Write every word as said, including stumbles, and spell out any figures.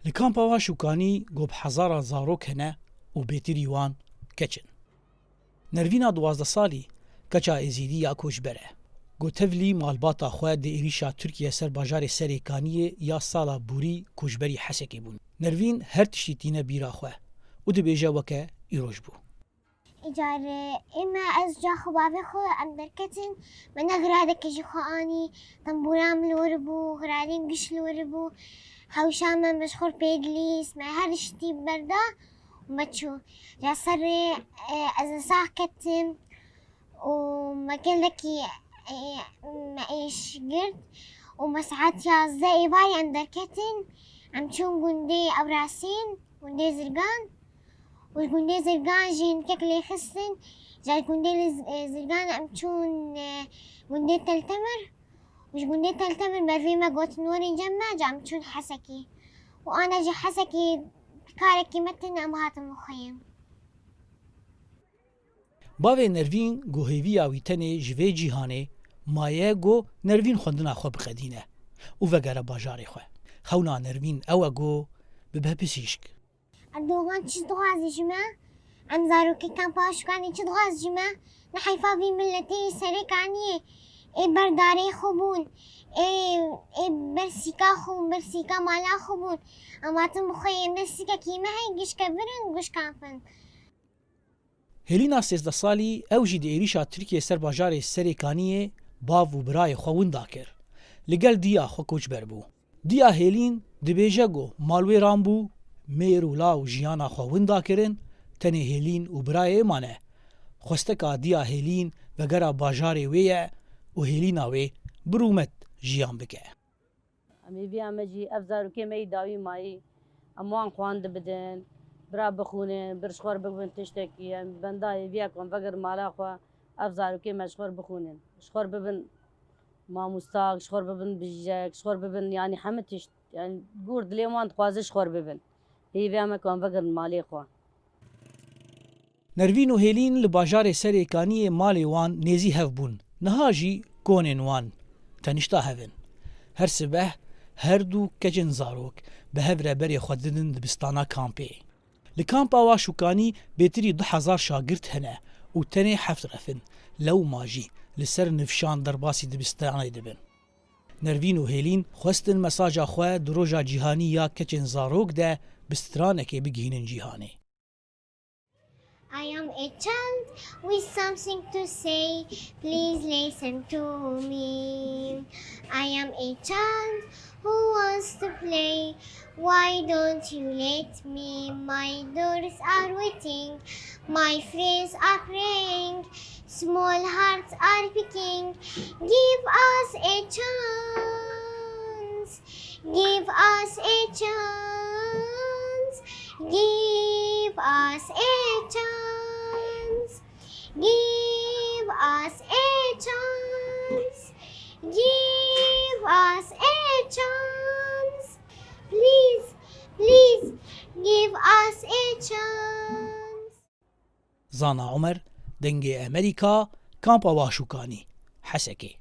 Li kampa wa şûkanî go bi hezaran zarok hene û bêtirî wan keç in. Nervîna duwazdeh salî keça Êzîdî ya koçber e. Go tevlî malbata xwe di êrîşa Tirkiye ser bajarê Serê Kaniyê ya sala borî koçberî Hesekê bûn. Nervîn her tiştî tîne bîra xwe û dibêje weke îroj bû. Îcar, ê me ez cax û bavê xwe em derketin, me ne xiradekê ji xwe anî, tembûra min li wir bû, xiradên giş li wir bû, hewşa me me ji xwe pê dilîst, me her tiştî berda û me çû. Ja serê, e, ez li sax ketim û me gelekî, e, me êş girt û me saet yazdeh êvarî em derketin, em çûn gundê Ewrasîn, gundê Zirgan. Û ji gundê Zirgan jî hinkek lê xistin. Ji gundê li Z-, e, Zirgan em çûn, e, gundê Teltemir. Û ji gundê Teltemir mervê me gotin werin cem me, ca em çûn Hesekê. Û ana ji Hesekê karekî me tune em hatin bixweyim. Bavê Nervîn go hêviya wî tenê ji vê cîhanê maye go Nervîn xwendina xwe biqedîne û vegere bajarê xwe. Xewna Nervîn ew e go bibe pisîşk. Erdogan çi dixwaze ji me? Em zarokê kampa şûkanê çi dixwaze ji me? Ne heyfa vî miletê Serê Kaniyê, ê ber darê xwe bûn, ê, ê ber sîka xwe bûn, ber sîka mala xwe bûn. Em hatin bixweyê, ne sîkekî me heye, gişke vir in, gişkan fin. Hêlîna sêzdeh salî, ew jî di êrîşa Tirkiyê ser bajarê Serê Kaniyê bav û birayê xwe winda kir. Li gel diya xwe koçber bû. Diya Hêlîn dibêje ku mal wê ran bû, mêr û law jiyana xwe winda kirin, tenê Hêlîn û birayê mane. Xwesteka diya Hêlîn vegera bajarê wê ye û hêlîna wê bi rûmet jiyan bike. Em hêviya me jî ev zarokê me yî dawî mayî, em wan xwendin bidin, bira bixwînin, bir ji xwe re bibin tiştekî. Em benda hêviya ku em vegerin mala xwe, ev zarokê me ji xwe re bixwînin. Ji xwe re bibin mamosta, ji xwe re bibin bijek, ji xwe re bibin, yanî hemî tişt. Yanî gor dilê wan dixwaze ji xwe re bibin. Hêviya me ku em vegerin malê xwe. Nervîn û Hêlîn li bajarê Serê Kaniyê malê wan nêzî hev bûn. Niha jî konên wan tenişta hev in. Her sibeh her du keçên zarok bi hev re berê xwe didin dibistana kampê. Li kampa wa şûkanî bêtirî du hezar şagirt hene û tenê heft ref in. Lewma jî li ser nifşan derbasî dibistanê dibin. Nervîn û Hêlîn xwestin mesaja xwe di Roja Cîhanî ya Keçên Zarok de bi stranekê bigihînin cîhanê. I am a child with something to say, please listen to me. I am a child who wants to play, why don't you let me? My doors are waiting, my friends are praying, small hearts are picking. Give us a chance, give us a chance, give us a chance, give us a chance, give us a chance. Please, please, give us a chance. Zana Omer, Dengê Emerîka, Kampa Wa Şûkanî, Hesekê.